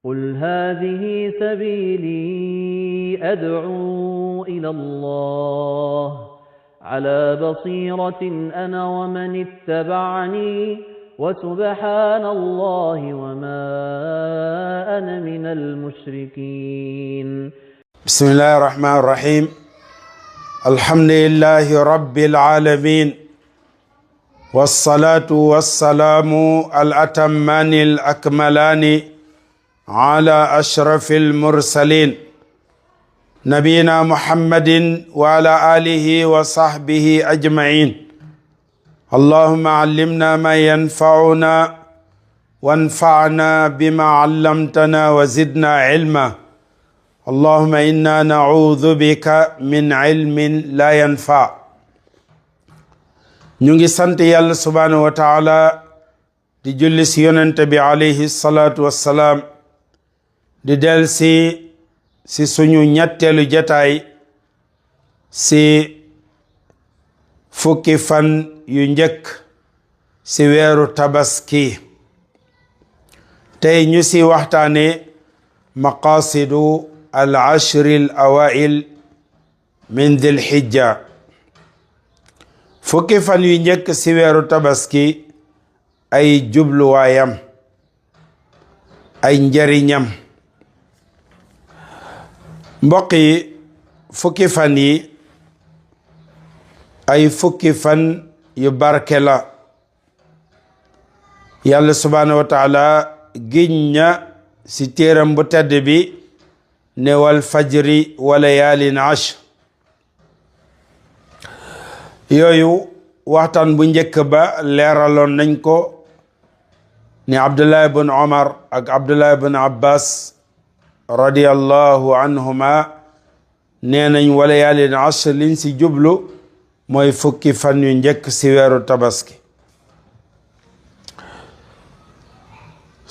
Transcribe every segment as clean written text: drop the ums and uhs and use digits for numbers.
قل هذه سبيلي أدعو إلى الله على بصيرة أنا ومن اتبعني وسبحان الله وما أنا من المشركين. بسم الله الرحمن الرحيم. الحمد لله رب العالمين، والصلاة والسلام الأتمان الأكملان على أشرف المرسلين نبينا محمد وعلى آله وصحبه أجمعين. اللهم علمنا ما ينفعنا وانفعنا بما علمتنا وزدنا علما. اللهم إنا نعوذ بك من علم لا ينفع. ñu ngi sant yàlla subhanahu wa taala di julli si yonente bi alayhi salaatu wassalaam, di del si suñu ñetteelu jataay si fukki fan yu njëkk si weeru tabaski. tey ñu si waxtaane maqasidu al ashri al awail min dhil hijja. fukki fan yu njëkk si weeru tabaski ay jubluwaayam, ay njariñam. mbokk yi, fukki fan yi ay fukki fan yu barke la. yàlla subhanahu wa taala giñ na si téeram bu tedd bi ne wal fajri wa layaalin ashr. yooyu waxtaan bu njëkk ba leeraloon nañ ko ni Abdullah ibn Omar ak Abdullah ibn Abbas radiyallahu anhuma nee nañ wa layaalin ashr liñ si jublu mooy fukki fan yu njëkk si weeru tabaski.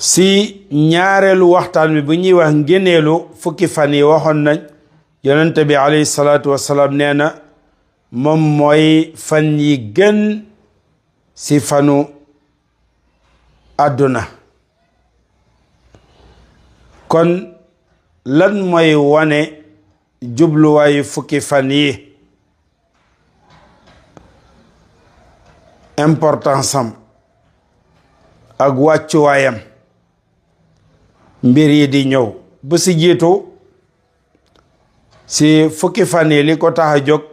si ñaareelu waxtaan bi bu ñuy wax ngéneelu fukki fan yi waxoon nañ yonente bi alayhi salaatu wassalaam nee na moom mooy fan yi gën si fanu àdduna. kon lan mooy wane jubluwaayu fukki fan yi, importance am ak wàccuwaayam, mbir yi di ñëw. bu si jiitu si fukki fan yi li ko tax a jóg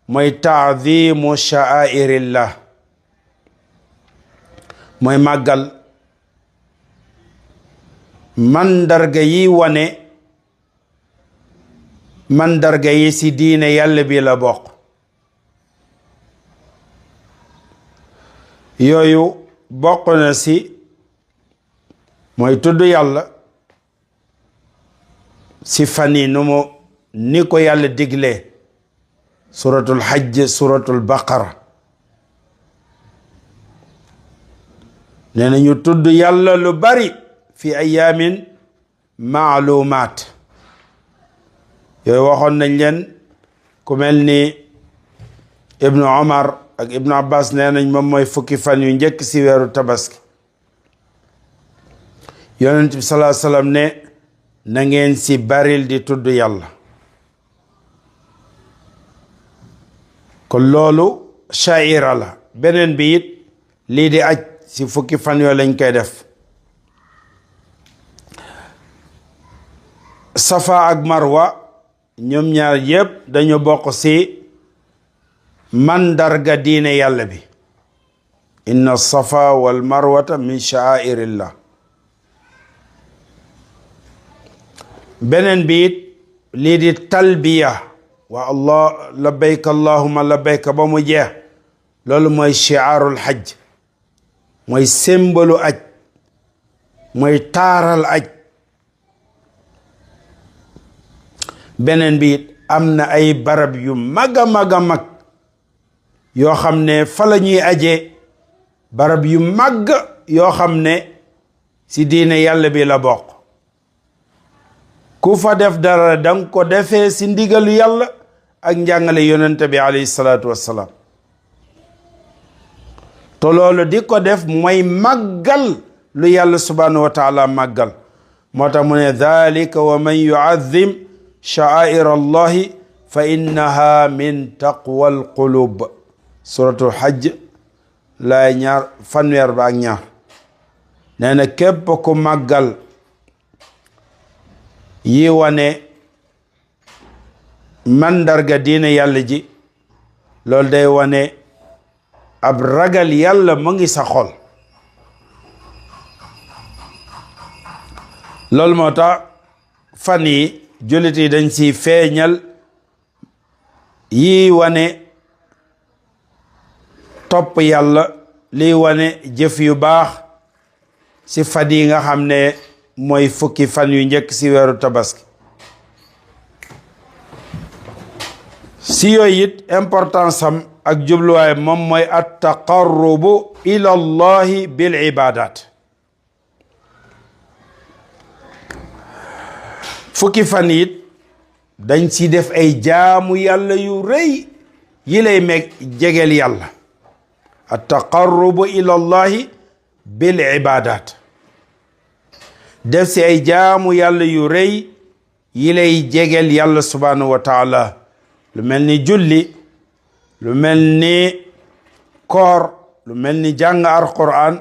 mooy taadimu sha'airillah, mooy màggal mandarga yi wane mandarga yi si diine yàlla bi la bokk. yooyu bokk na si mooy tudd yàlla si fan yi ni ko yàlla diglee, suratul hajj, suratul baqara. nee na ñu tudd yàlla lu bari fi ayamin maalumaat. yooyu waxoon nañ leen, ku mel ni ibnu Omar ak ibnu Abbas nee nañ moom mooy fukki fan yu njëkk si weeru tabaski. yonent bi sallallahu alayhi wasallam ne na ngeen si baril di tudd yàlla. kon loolu sha'ira la. beneen bi it lii di aj si fukki fan yoo lañ koy def. safa ak marwa ñoom ñaar yépp dañu bokk si mandarga diine yàlla bi. inna safa wal marwata min sha'airillah. beneen bi it lii di talbiya wa allah labbayk allahumma labbayk ba mu jeex, loolu mooy shi'aarul hajj, mooy sembalu aj, mooy taaral aj. beneen bi it am na ay barab yu mag a mag a mag yoo xam ne fa la ñuy aje, barab yu mag yoo xam ne si diine yàlla bi la bokk. ku fa def dara danga ko defee si ndigalu yàlla ak njàngale yonente bi alayhi salaatu wassalaam. te loolu di ko def mooy màggal lu yàlla subhanahu wa taala màggal. moo tax mu ne dhalika wa man yu'azzim sha'air allahi fa innaha min taqwa alqulub suratul hajj laay fanweer ba ak ñaar nee na képp ku màggal yi wane mandarga diine yàlla ji loolu day wane ab ragal yàlla mu ngi sa xol loolu moo tax fan yi jullit yi dañ si feeñal yi wane topp yàlla liy wane jëf yu baax si fan yi nga xam ne mooy fukki fan yu njëkk si weeru tabaski si yooyu it importance am ak jubluwaay moom mooy at taqarrubu ila allahi bil ibadat fukki fan it dañ si def ay jaamu yàlla yu rëy yi lay meg jegeel yàlla at taqarrubu ila allahi bil ibadat def si ay jaamu yàlla yu rëy yi lay jegeel yàlla subhanahu wa taala lu mel ni julli lu mel ni koor lu mel ni jàng alquran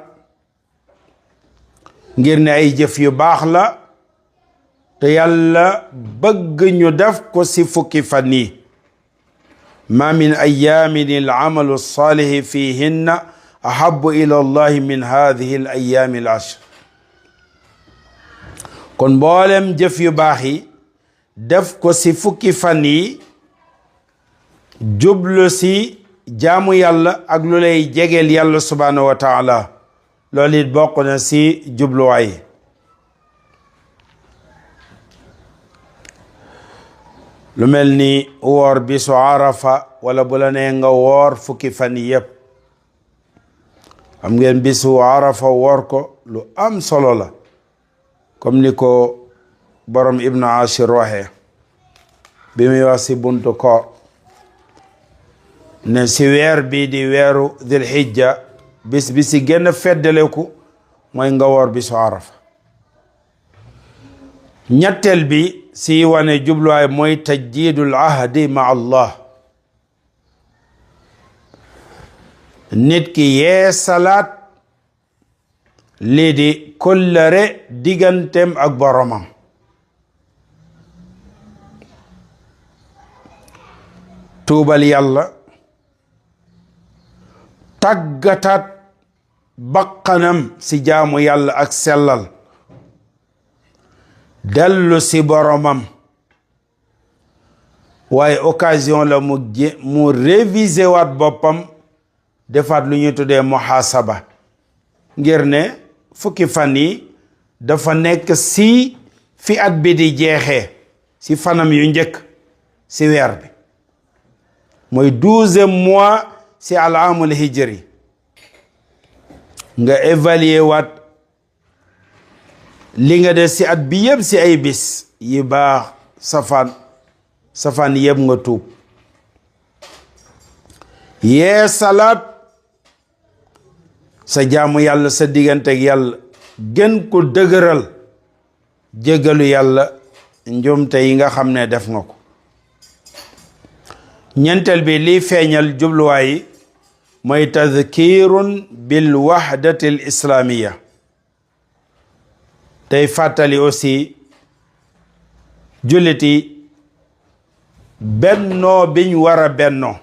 ngir ne ay jëf yu baax la te yàlla bëgg ñu def ko si fukki fan yi ma min ayamin al amalu salihi fihinna ahabu ila allahi min hadihi al ayami al ashr kon mboolem jëf yu baax yi def ko si fukki fan yi jublu si jaamu yàlla ak lu lay jegeel yàlla subhanahu wa taala loolu it bokk na si jubluwaay lu mel ni woor bisu arafa wala bu la nee nga woor fukki fan yépp xam ngeen bisu arafa woor ko lu am solo la comme ni ko borom ibnu ashir waxee bi muy wax si buntu koor ne si weer bi di weeru dhul hijja bis bi si gën a feddaleku mooy nga woor bisu arafa ñetteel bi si wane jubluwaay mooy tajdiidul ahdi ma allah nit ki yee salaat lii di kollëre diggantem ak boromam tuubal yàlla tàggataat bakkanam si jaamu yàlla ak sellal dellu si boromam waaye occasion la mu réviser waat boppam defaat lu ñuy tuddee muhasaba ngir ne fukki fan yi dafa nekk si fi at bi di jeexee si fanam yu njëkk si weer bi mooy 12e mois si al-aamul hijri nga évaluer waat li nga def si at bi yëpp si ay bis yi baax safaan yëpp nga tuub yee salaat sa jaamu yàlla sa diggante ak yàlla gën ko dëgëral jéggalu yàlla njumte yi nga xam ne def nga ko ñeenteel bi liy feeñal jubluwaay yi mooy tadkirun bil wahdati al islamiya tey fàttali aussi julliti bennoo biñ war a bennoo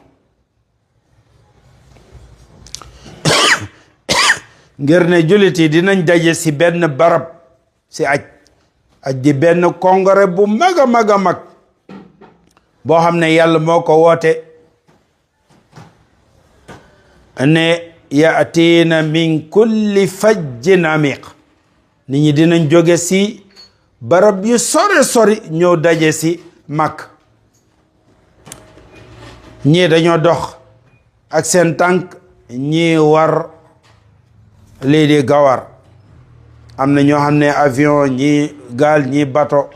ngir ne jullit yi dinañ daje si benn barab si aj di benn congrès bu mag a mag a mag boo xam ne yàlla moo ko woote ne yaatiina min kulli fajjin amiq nit ñi dinañ jóge si barab yu sori ñëw daje si mag ñii dañoo dox ak seen tànk ñii war lii di gawar am na ñoo xam ne avion ñii gaal ñii bato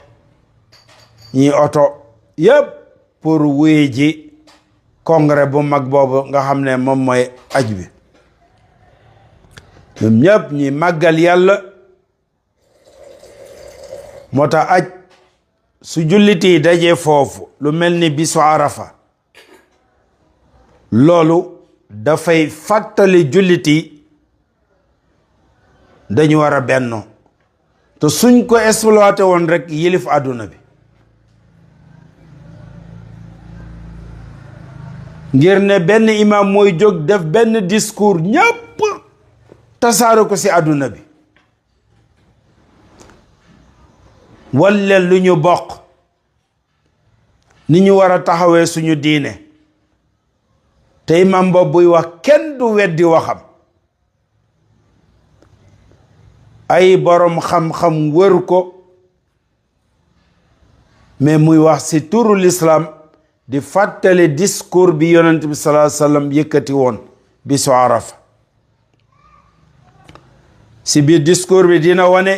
ñii oto yëpp pour wuy ji congrès bu mag boobu nga xam ne moom mooy aj bi ñoom ñëpp ñi màggal yàlla moo tax aj su jullit yi dajee foofu lu mel ni bisu arafa loolu dafay fàttali jullit yi dañu war a bennoo te suñ ko exploité woon rek yilif àdduna bi ngir ne benn imam mooy jóg def benn discours ñépp tasaare ko ci àdduna bi walla lu ñu bokk ni ñu war a taxawee suñu diine te imam boobu buy wax kenn du weddi waxam ay borom xam-xam wër ko mais muy wax ci turu l'islam di fàttali discours bi yonent bi sallallahu alayhi wasallam yëkkati woon bisu arafa ci biir discours bi dina wane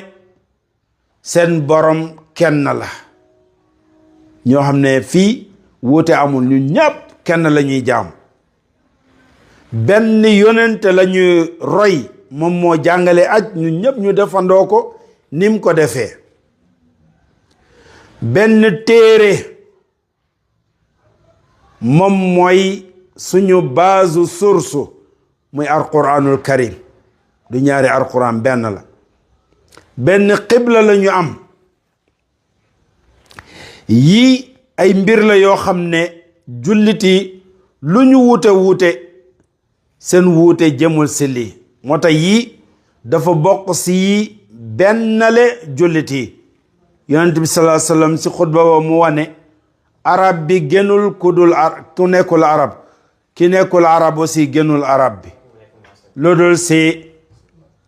seen borom kenn la ñoo xam ne fii wuute amul ñu ñépp kenn la ñuy jaam benn yonent la ñuy roy moom moo jàngale aj ñu ñépp ñu defandoo ko nim ko defee benn téere moom mooy suñu base source muy alquranul karim du ñaari alquran benn la benn xibla la ñu am yii ay mbir la yoo xam ne jullit yi lu ñu wuute seen wuute jëmul si lii moo tax yii dafa bokk si yii bennale jullit yi yonent bi sallallahu alayhi wasallam si xutba ba mu wane arab bi gënul ku nekkul arab ki nekkul arab aussi gënul arab bi loolu si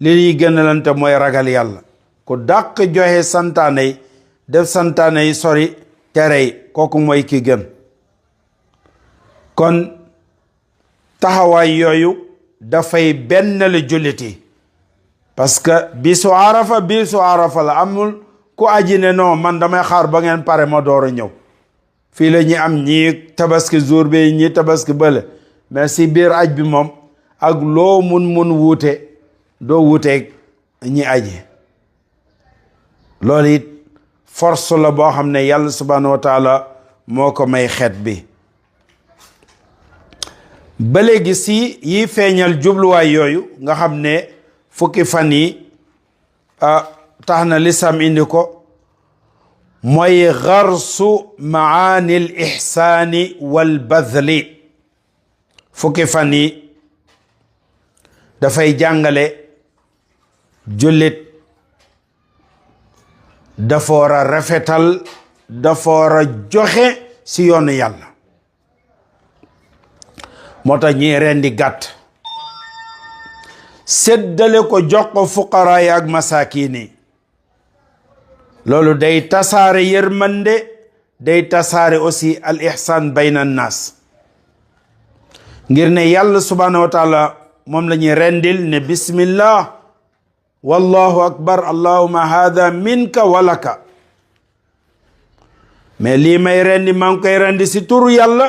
li ñuy gënalante mooy ragal yàlla ku dàq joxe santaane yi def santaane yi sori tere yi kooku mooy ki gën kon taxawaay yooyu dafay bennale jullit yi parce que bisu arafa la amul ku aji ne non man damay xaar ba ngeen pare ma door a ñëw fii la ñi am ñii tabaski jour bi ñii tabaski bële mais si biir aj bi moom ak loo mun wuute doo wuuteeg ñi aji loolu it force la boo xam ne yàlla subhanahu wa taala moo ko may xeet bi ba léegi si yi feeñal jubluwaay yooyu nga xam ne fukki fan yi tax na lisam indi ko mooy garsu maani l ihsaani wal badli fukki fan yi dafay jàngale jullit dafa war a rafetal dafa war a joxe si yoonu yàlla moo tax ñi rendi gàtt séddale ko jox ko fuqaraa yi ak masaakiin yi loolu day tasaare yërmande day tasaare aussi al ihsan bayna an naas ngir ne yàlla subhanahu wa taala moom la ñuy rendil ne bismillah wallahu akbar allahumma hada minka walaka mais lii may rendi maa ngi koy rendi si turu yàlla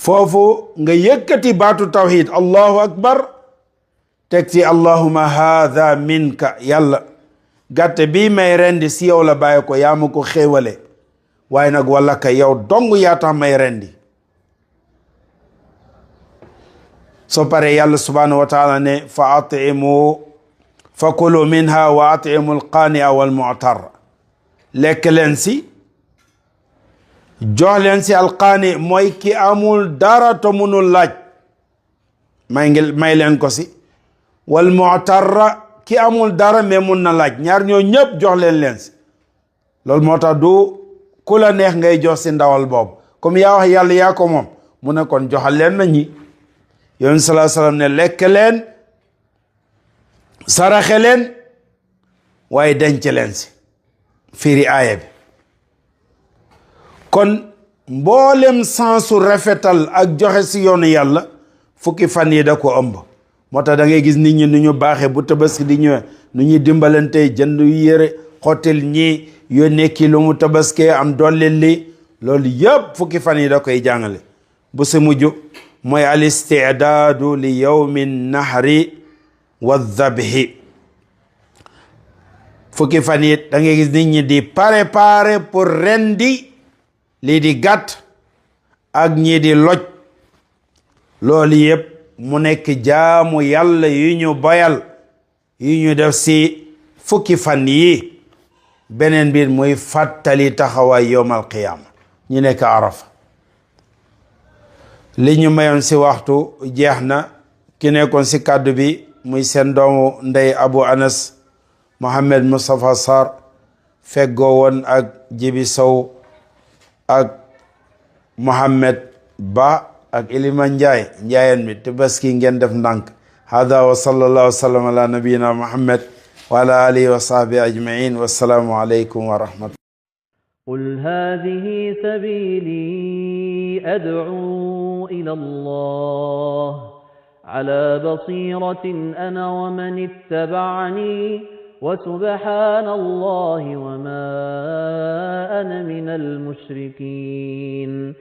foofu nga yëkkati baatu tawhid allahu akbar teg ci allahumma hada minka yàlla gàtte bii may rendi si yow la bàyyi ko yaa ma ko xéewale waaye nag walaka yow dong yaa tax may rendi soo pare yàlla subhanahu wa taala ne fa kulu minha wa atimu alqaania wal mu'tar lekk leen si jox leen si alqaani mooy ki amul dara to munul laaj may leen ko si wal mu'tar ki amul dara mais mun na laaj ñaar ñoo ñëpp jox leen si loolu moo tax du ku la neex ngay jox si ndawal boobu comme yaa wax yàlla yaa ko moom mu ne kon joxal leen ma ñi yonent sallallahu alayhi wasallam ne lekk leen saraxe leen waaye denc leen si firi aaya bi kon mboolem sensu rafetal ak joxe si yoonu yàlla fukki fan yi da ko ëmb moo tax da ngay gis nit ñi nu ñu baaxee bu tabaski di ñëwee nu ñuy dimbalante jënd yére xotel ñi yónnee kii lu mu tabaskee am dollil li loolu yëpp fukki fan yi da koy jàngale bu si mujj mooy al istidaadu li yawmi nahri wa dhabhi fukki fan it da ngay gis nit ñi di préparer pour rendi lii di gàtt ak ñii di loj loolu yëpp mu nekk jaamu yàlla yu ñu boyal yu ñu def si fukki fan yi beneen biir muy fàttali taxawaay yowmal qiyaama ñu nekk arafa li ñu mayoon si waxtu jeex na ki nekkoon si kàddu bi muy seen doomu ndey Abu Anas Mohamed Moustapha Sarr feggoo woon ak Jibi Sow ak Mohamed Ba ak Iliman Njaayeen mi Tabaski ngeen def ndànk hada wa sallallahu wa sallam ala nabiyina Muhammad wa ala alihi wa sahbihi ajmain wassalaamu alaykum wa rahmatullah قل هذه سبيلي أدعو إلى الله على بصيرة أنا ومن اتبعني وسبحان الله وما أنا من المشركين